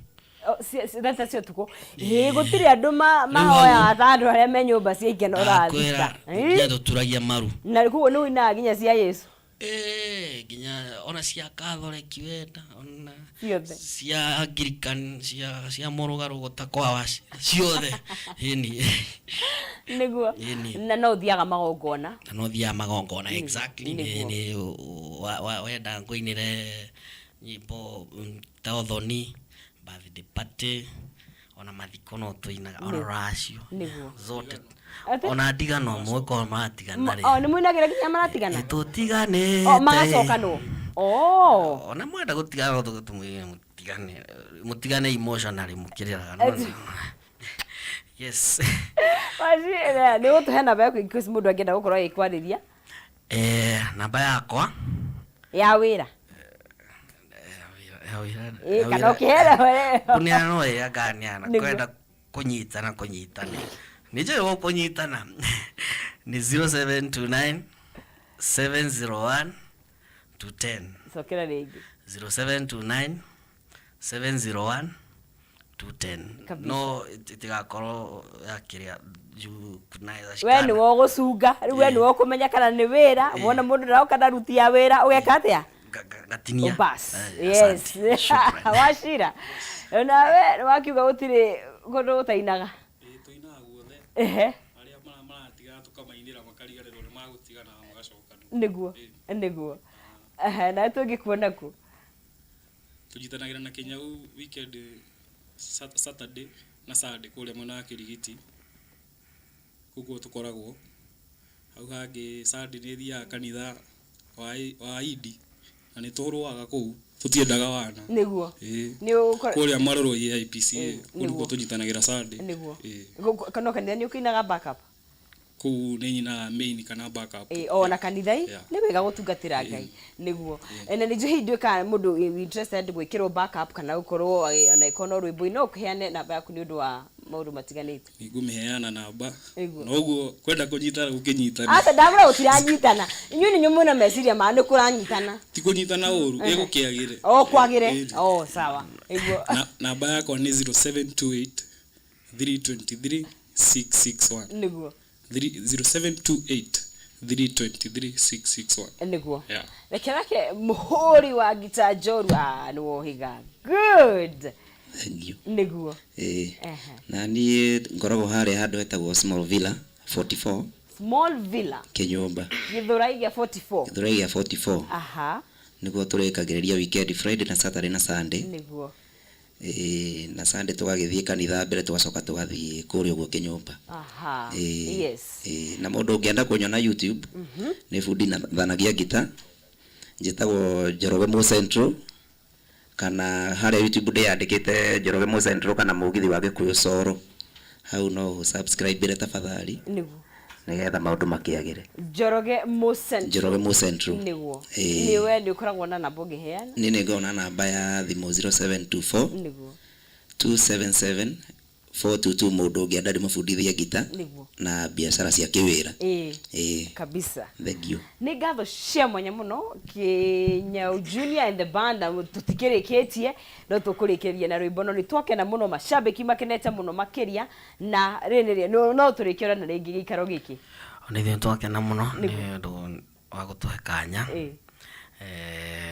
Thaa cia ũtukũ. Ĩĩ gũtirĩ andũ mahoyaga ta andũ arĩa me nyũmba cia ikeno thaa thita. Nginya tũturagia maru. Na koguo nĩ ũinaga nginya cia Yesu. Nginya ona cia Catholic wenda ona ciothe cia Anglican cia mũrũgarũgo ta kwawa ciothe. Ĩni. Nĩguo. Na no ũthiaga magongona. Na no thiaga magongona exactly. Nĩ wenda ngũinĩre nyĩmbo ta ũthoni, birthday party, ona mathiko no tũinaga, ona rũracio. Nĩguo. Zote. Ona ndigano mũgĩkorwo maratigana rĩ. Nĩ mũinagĩra nginya maratigana? Tũtiganĩte. Magacokanwo. Ona mwenda gũtigana no tũmwĩre mũtigane, mũtigane emotionally mũkĩrĩraga. Yes. Wacira, nĩ ũgũtũhe namba yaku in case mũndũ angĩenda gũkorwo agĩkwarĩria. Namba yakwa ya wĩra. Ya wĩra. Kana ũkĩhere we. Kũneana no ĩrĩa nganeana, kwenda kũnyitana kũnyitana. Nĩ njũĩ gũkũnyitana. Nĩ 0729 701 210. Cokera rĩngĩ. 0729 701 210. No itigakorwo ya kĩrĩa juu kunaweza We shikana. nĩwe ũgũcunga, rĩu we nĩwe ũkũmenya kana nĩ wĩra, wona mũndũ ndaroka ndaruti ya wĩra, ũgeka atĩa? Gatinia. Bas. Yes. Wacira. Nawe wakiuga gũtirĩ kũndũ gũtainaga. Tũinaga guothe. Arĩa maratigana tũkamainĩra makariganĩrwo nĩ magũtigana magacokana. Nĩguo. Nĩguo. Nawe tũngĩkuona kũ? Tũnyitanagĩra na Kenya weekend Saturday na Sunday kũrĩa mwena wa Kĩrigiti. Kũu tũkoragwo. Hau hangĩ Sunday nĩ thiaga kanitha wa Idi na nĩ tũrũaga kũu, tũtiendaga wana. Nĩguo. Ĩĩ. Nĩ ũkora Kũrĩa Marũrũ AIPCA, kũu nĩkuo Nĩguo. Tũnyitanagĩra Sunday. Nĩguo. Ĩĩ. No kanitha nĩ ũkĩinaga backup? Kũu nĩ nyinaga main kana backup. Ĩ, o na kanitha i nĩ wega gũtungatĩra Ngai, nĩguo. Na nĩ njũĩ nduĩka mũndũ interested gwĩkĩrwo backup kana gũkorwo ona ĩkorwo no rwĩmbo-inĩ, no ũkĩheane namba yaku nĩ ũndũ wa maũndũ matiganĩte. Nĩ ngũmĩheana namba. Nĩguo. Na ũguo kwenda kũnyitana gũkĩnyitana. Aca, ndamũra gũtiranyitana, inyuĩ nĩ inyuĩ mwĩna meciria ma nĩ kũranyitana. Ti kũnyitana ũru, ĩgũkĩagĩre. O kwagĩre. Ĩĩ. O sawa, nĩguo. Na namba yakwa nĩ 0728 323 661. Nĩguo. 0728 323 661. Nĩguo. Yeah. Reke nake mũhũri wa ngita njorua nĩ wohiga good. Thank you. Nĩguo. Ĩĩ. Na niĩ ngoragwo harĩa handũ hetagwo Small Villa 44. Small Villa. Kĩnyũmba. Gĩthũrai gĩa 44. Gĩthũrai gĩa 44. Nĩguo tũrĩkagĩrĩria weekend, Friday na Saturday na Sunday. Nĩguo. Ĩĩ, na Sunday tũgagĩthiĩ kanitha mbere, tũgacoka tũgathiĩ kũrĩa ũguo kĩnyũmba. Ĩĩ. Ĩĩ, na mũndũ ũngĩenda kũnyona YouTube, nĩ bundi thanagia ngita, njĩtagwo Njoroge Mo Central, kana harĩa YouTube ndĩyandĩkĩte Njoroge Mo Central kana Mũgithi wa Gĩkũyũ Coro. Hau no ũ subscribe tafadhali, nĩgetha maũndũ makĩagĩre. Njoroge Mo Central. Njoroge Mo Central. Nĩguo. Ĩĩ. Nĩwe nĩ ũkoragwo na namba ũngĩheana? Niĩ nĩ ngoragwo na namba ya thimũ 0724 277 422, mũndũ ũngĩenda ndĩmũbundithie ngita na biacara cia kĩwĩra. Ĩĩ. Kabisa. Thank you. Nĩ ngatho cia mwanya mũno, Kĩnyau Junior and the band, na tũtikĩrĩkĩtie, no tũkũrĩkĩria na rwĩmbo, no nĩ twakena mũno, macambĩki makenete mũno makĩria, na rĩrĩ no tũrĩkĩorana rĩngĩ gĩikaro gĩkĩ. Ona ithuĩ twakena mũno nĩ ũndũ wa gũtũhe kanya.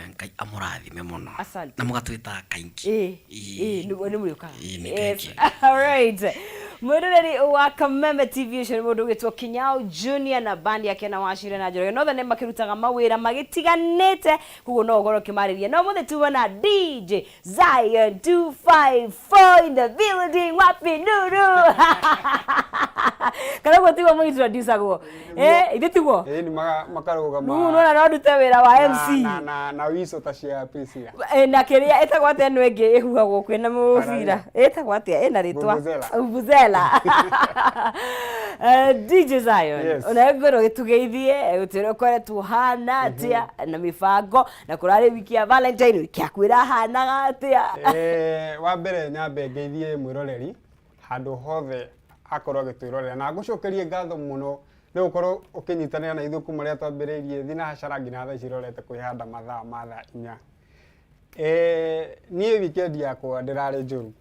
Ngai amũrathime mũno. Asante. Na mũgatwĩtaga kaingĩ. Ĩĩ, nĩguo nĩ mũrĩũkaga. Ĩĩ, nĩ Yes. thank you. Alright. Mwĩroreri wa Kameme TV, ũcio nĩ mũndũ ũgĩtwo Kinyau Junior na band yake na Wachira na Njoroge. Nothe nĩ makĩrutaga mawĩra magĩtiganĩte, koguo no ũkorwo ũkĩmarĩria. No mũthĩ tuma na DJ Zion 254 in the building, wapi nuru? Kana ũguo tiguo mũintroducagwo? Ithuĩ tiguo? Ĩĩ, nĩ makarũgama. Rĩu nĩwona no ndute wĩra wa MC. Na wico ta cia Priscilla. Na kĩrĩa ĩtagwo atĩa ĩno ĩngĩ ĩhuhagwo kwĩna mũbira? Ĩtagwo atĩa? Ĩna rĩtwa. Vuvuzela. Vuvuzela. DJ Zion. Yes. Ona ngwĩrwo gĩtũgeithie, gũtwĩre ũkoretwo ũhana atĩa na mĩbango, na kũrarĩ wiki ya Valentine, wiki yaku ĩrahanaga atĩa? Wa mbere nyambe ngeithie mwĩroreri handũ hothe akorwo agĩtwĩrorera, na ngũcokerie ngatho mũno nĩ gũkorwo ũkĩnyitanĩra na ithuĩ kuma rĩrĩa twambĩrĩirie Thinacara nginya thaa ici irorete kwĩhanda mathaa ma thaa 4. Niĩ weekend yakwa ndĩrarĩ njũru.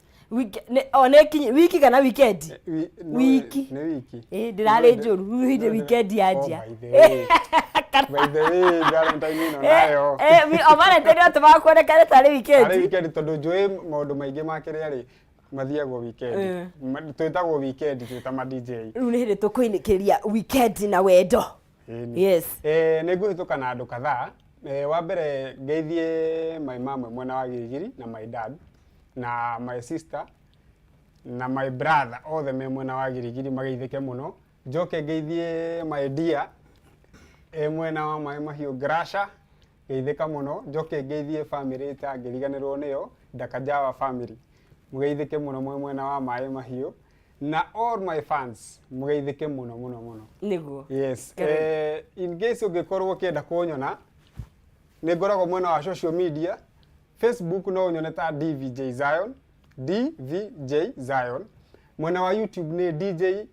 Wiki kana weekend? No, Wiki. Nĩ wiki. Ĩ, ndĩrarĩ njũru, rĩu hĩndĩ weekend yanjia. Oh, by the way. By the way, Valentine ĩno nayo. O Valentine yatũmaga kuonekane tarĩ weekend. Tarĩ weekend, tondũ njũĩ maũndũ maingĩ ma kĩrĩa rĩ mathiagwo weekend. Twĩtagwo weekend twĩ ta ma DJ. Rĩu nĩ hĩndĩ tũkũinĩkĩria weekend na wendo. Ĩni. Yes. Nĩ ngũhĩtũka na andũ kadhaa. Wa mbere ngeithie my mom mwena wa Gĩgiri na my dad na my sister na my brother, othe me mwena wa Girigiri, mageithĩke mũno. Njoke ngeithie my dear e mwena wa Maĩ Mahiũ, Grasha, geithĩka mũno. Njoke ngeithie family ĩtangĩriganĩrwo nĩyo, Ndakajawa family, mũgeithĩke mũno mwe mwena wa Maĩ Mahiũ, na all my fans mũgeithĩke mũno mũno mũno. Nĩguo. Yes. Karibu. In case ũngĩkorwo ũkĩenda kũnyona, nĩ ngoragwo mwena wa social media. Facebook no ũnyone ta DVJ Zion, DVJ Zion. Mwena wa YouTube nĩ DJ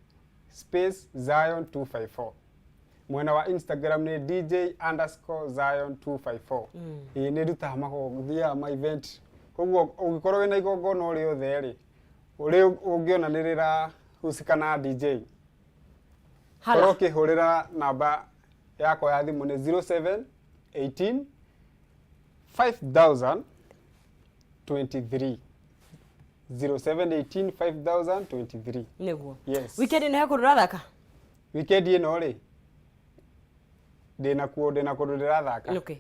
space Zion 254. Mwena wa Instagram nĩ DJ_Zion 254. Ĩĩ, nĩ ndutaga thiaga ma event, koguo ũngĩkorwo wĩna igongona o rĩothe rĩ, ũrĩ ũngĩona nĩ rĩrahusika na DJ, Hala. korwo ũkĩhũrĩra namba yakwa ya thimũ nĩ 07 18 5000 23, 07 18 5023. Nĩguo. Yes. Weekend ĩno he kũndũ ũrathaka? Weekend ĩno rĩ, Ndĩna kuo, ndĩna kũndũ ndĩrathaka. Okay.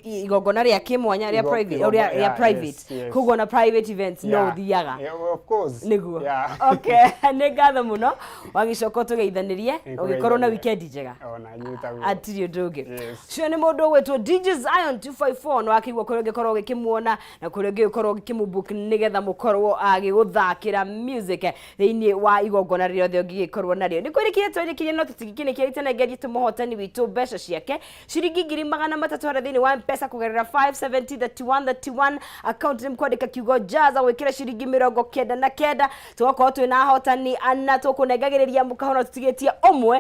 Igongona rĩa kĩmwanya rĩa private, rĩa rĩa private. Yes. Koguo na private events no ũthiaga? Yeah, of course. Nĩguo. Yeah. Okay, nĩ ngatho mũno, wagĩcoka ũtũgeithanĩrie. Ũgĩkorwo na weekend njega. Ona inyuĩ taguo. Atirĩ ũndũ ũngĩ. Yes. Ũcio nĩ mũndũ ũgwĩtwo DJ Zion 254. Nĩ wakĩigua kũrĩa ũngĩkorwo ũgĩkĩmuona na kũrĩa ũngĩkorwo ũgĩkĩmũbook nĩgetha mũkorwo agĩgũthakĩra music thĩinĩ wa igongona rĩothe ũngĩgĩkorwo narĩo. Nĩ kwĩrĩkire twerĩkirie, no tũtigĩkĩnĩkĩrĩte nengerie tũmũhotani witũ mbeca ciake, ciringi 300,000 harĩa thĩinĩ wa Mpesa kũgerera 570 31 31 account. Nĩ kwandĩka kiugo jaza, gwĩkĩra ciringi 99. Tũgakorwo twĩna ahotani ana tũkũnengagĩrĩria mũkaho, no tũtigĩtie ũmwe.